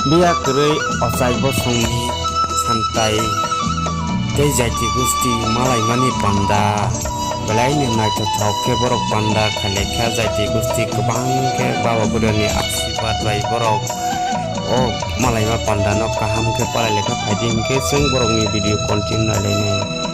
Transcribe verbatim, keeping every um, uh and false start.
Biya kwrwi ochai bosongni santai tei jaiti gusti malaimani panda belaino naithothok khe borok panda khailai kha, jaiti gusti kwbang khe Baba Buddhani asirwad bai borok o malaima pandano kaham khe palai lai kha. Phaidi hinkhe chwng borokni video continue nailainai.